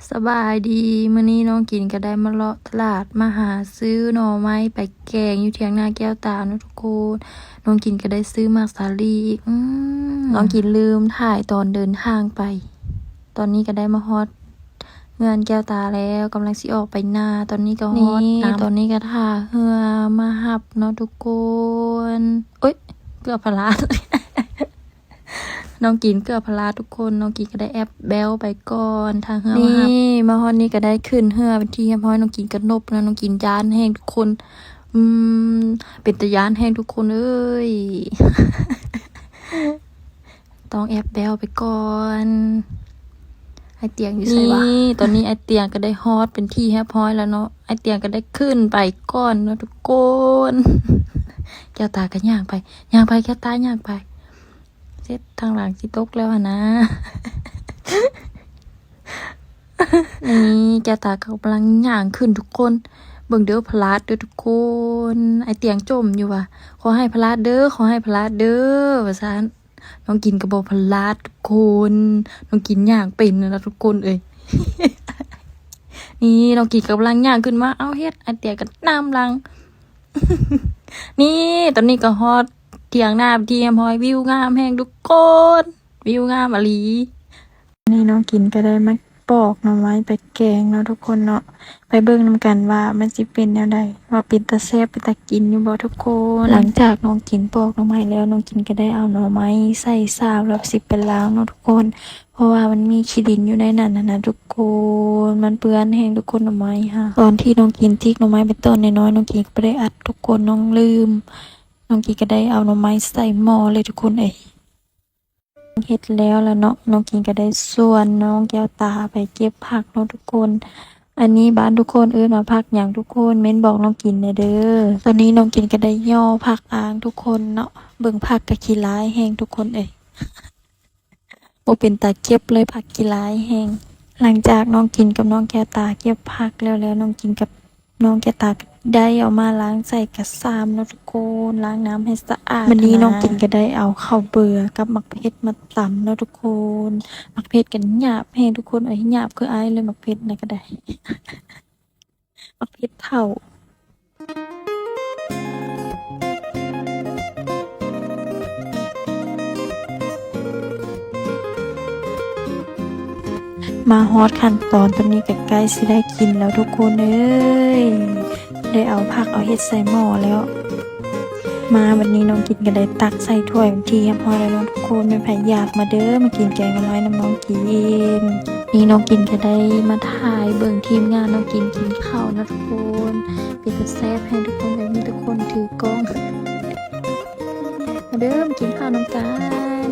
ສະບາຍດີ ມື້ນີ້ນ້ອງກິນກໍໄດ້ມາເລາະຕະຫຼາດ ມາຫາຊື້ໜໍ່ໄມ້ໄປແກງຢູ່ຖຽງນາແກ້ວຕາເນາະທຸກຄົນ. ນ້ອງກິນກໍໄດ້ຊື້ໝາກສາລີອີກ. ອືມ ນ້ອງກິນລືມຖ່າຍຕອນເດີນທາງໄປ. ຕອນນີ້ກໍໄດ້ມາຮອດເຮືອນແກ້ວຕາແລ້ວ ກຳລັງຊິອອກໄປນາ. ຕອນນີ້ກໍຮອດ ນີ້ ນຳ ຕອນນີ້ກໍຖ້າເຮືອມາຮັບເນາະທຸກຄົນ. ໂອ້ຍ ເກືອບພະລາດ ນ້ອງກິນເກືອບພະລາດທຸກຄົນ. ນ້ອງກິນກໍໄດ້ແອບແບ້ວໄປກ່ອນ ຖ້າເຮືອມາຮັບ. ນີ້ ມາຮອດນີ້ກໍໄດ້ຂຶ້ນເຮືອເປັນທີ່ຮຽບຮ້ອຍ. ນ້ອງກິນກະນົບນະ ນ້ອງກິນຢ້ານແຮງທຸກຄົນ. ອືມ ເປັນຕາຢ້ານແຮງທຸກຄົນເອີຍ. ຕ້ອງແອບແບ້ວໄປກ່ອນ. ອ້າຍຕຽງຢູ່ໃສວະ? ນີ້ ຕອນນີ້ອ້າຍຕຽງກໍໄດ້ຮອດເປັນທີ່ຮຽບຮ້ອຍແລ້ວເນາະ. ອ້າຍຕຽງກໍໄດ້ຂຶ້ນໄປກ່ອນເນາະທຸກຄົນ. ແກ້ວຕາກໍຍ່າງໄປ ຍ່າງໄປ ແກ້ວຕາຍ່າງໄປ. ເສັດ ທາງຫຼັງຊິຕົກແລ້ວຫັ້ນນາ. ນີ້ ແກ້ວຕາກໍກຳລັງຍ່າງຂຶ້ນທຸກຄົນ. ເບິ່ງເດີ ພະລາດເດີທຸກຄົນ. ອ້າຍຕຽງຈົ່ມຢູ່ວ່າ ຂໍໃຫ້ພະລາດເດີ ຂໍໃຫ້ພະລາດເດີ ວ່າຊັ້ນ. ນ້ອງກິນກໍບໍ່ພະລາດທຸກຄົນ. ນ້ອງກິນຍ່າງເປັນແລ້ວທຸກຄົນເອີຍ. ນີ້ ນ້ອງກິນກຳລັງຍ່າງຂຶ້ນມາ ເອົາເຮັດ ອ້າຍຕຽງກໍນຳຫຼັງ. ນີ້ ຕອນນີ້ກໍຮອດຖຽງນາເປັນທີ່ຮຽບຮ້ອຍ. ວິວງາມແຮງທຸກຄົນ ວິວງາມອີ່ຫຼີ. ນີ້ນ້ອງກິນກໍໄດ້ມາປອກໜໍ່ໄມ້ໄປແກງເນາະທຸກຄົນເນາະ. ໄປເບິ່ງນຳກັນວ່າມັນຊິເປັນແນວໃດ ວ່າເປັນຕາແຊບ ເປັນຕາກິນຢູ່ບໍ່ທຸກຄົນ. ຫຼັງຈາກນ້ອງກິນປອກໜໍ່ໄມ້ແລ້ວ ນ້ອງກິນກໍໄດ້ເອົາໜໍ່ໄມ້ໃສ່ຊາມ ແລ້ວຊິໄປລ້າງເນາະທຸກຄົນ ເພາະວ່າມັນມີຂີ້ດິນຢູ່ໃນນັ້ນຫັ້ນນະທຸກຄົນ. ມັນເປື້ອນແຮງທຸກຄົນ ໜໍ່ໄມ້ຫາ. ຕອນທີ່ນ້ອງກິນຈິກໜໍ່ໄມ້ເປັນຕອນນ້ອຍໆ ນ້ອງກິນກໍບໍ່ໄດ້ອັດທຸກຄົນ ນ້ອງລືມ. ນ້ອງກິນກໍໄດ້ເອົາໜໍ່ໄມ້ໃສ່ໝໍ້ເລີຍທຸກຄົນເອີຍ. ເຮັດແລ້ວລະເນາະ ນ້ອງກິນກໍໄດ້ຊວນນ້ອງແກ້ວຕາໄປເກັບຜັກເນາະທຸກຄົນ. ອັນນີ້ບ້ານທຸກຄົນເອີ້ນວ່າຜັກຫຍັງທຸກຄົນ ເມັ້ນບອກນ້ອງກິນແດ່ເດີ. ຕອນນີ້ນ້ອງກິນກໍໄດ້ຍໍ້ຜັກອ່າງທຸກຄົນເນາະ. ເບິ່ງຜັກກໍຂີ້ລ້າຍແຮງທຸກຄົນເອີຍ. ບໍ່ເປັນຕາເກັບເລີຍ ຜັກຂີ້ລ້າຍແຮງ. ຫຼັງຈາກນ້ອງກິນກັບນ້ອງແກ້ວຕາເກັບຜັກແລ້ວ ແລ້ວນ້ອງກິນກັບ ນ້ອງແກ້ວຕາກໍໄດ້ເອົາມາລ້າງໃສ່ກະຊາມເນາະທຸກຄົນ ລ້າງນ້ຳໃຫ້ສະອາດ. ມື້ນີ້ນ້ອງກິນກໍໄດ້ເອົາເຂົ້າເບືອກັບໝາກເຜັດມາຕຳເນາະທຸກຄົນ. ໝາກເຜັດກໍຫຍາບແຮງທຸກຄົນເອີຍ ຫຍາບຄືອ້າຍເລີຍ ໝາກເຜັດນະກໍໄດ້ ໝາກເຜັດເຖົ້າ. ມາຮອດຂັ້ນຕອນຕອນນີ້ກໍໃກ້ຊິໄດ້ກິນແລ້ວທຸກຄົນເອີຍ. ໄດ້ເອົາຜັກເອົາເຫັດໃສ່ໝໍ້ແລ້ວ. ມາບັດນີ້ນ້ອງກິນກໍໄດ້ຕັກໃສ່ຖ້ວຍເປັນທີ່ຮຽບຮ້ອຍແລ້ວເນາະທຸກຄົນ. ແມ່ນໃຜຢາກມາເດີ ມາກິນແກງໜໍ່ໄມ້ນຳນ້ອງກິນ. ນີ້ນ້ອງກິນກໍໄດ້ມາຖ່າຍເບິ່ງທີມງານນ້ອງກິນກິນເຂົ້າເນາະທຸກຄົນ. ເປັນຕາແຊບແຮງທຸກຄົນເອີຍ ມີແຕ່ຄົນຖືກ້ອງ. ມາເດີ ມາກິນເຂົ້ານຳກັນ.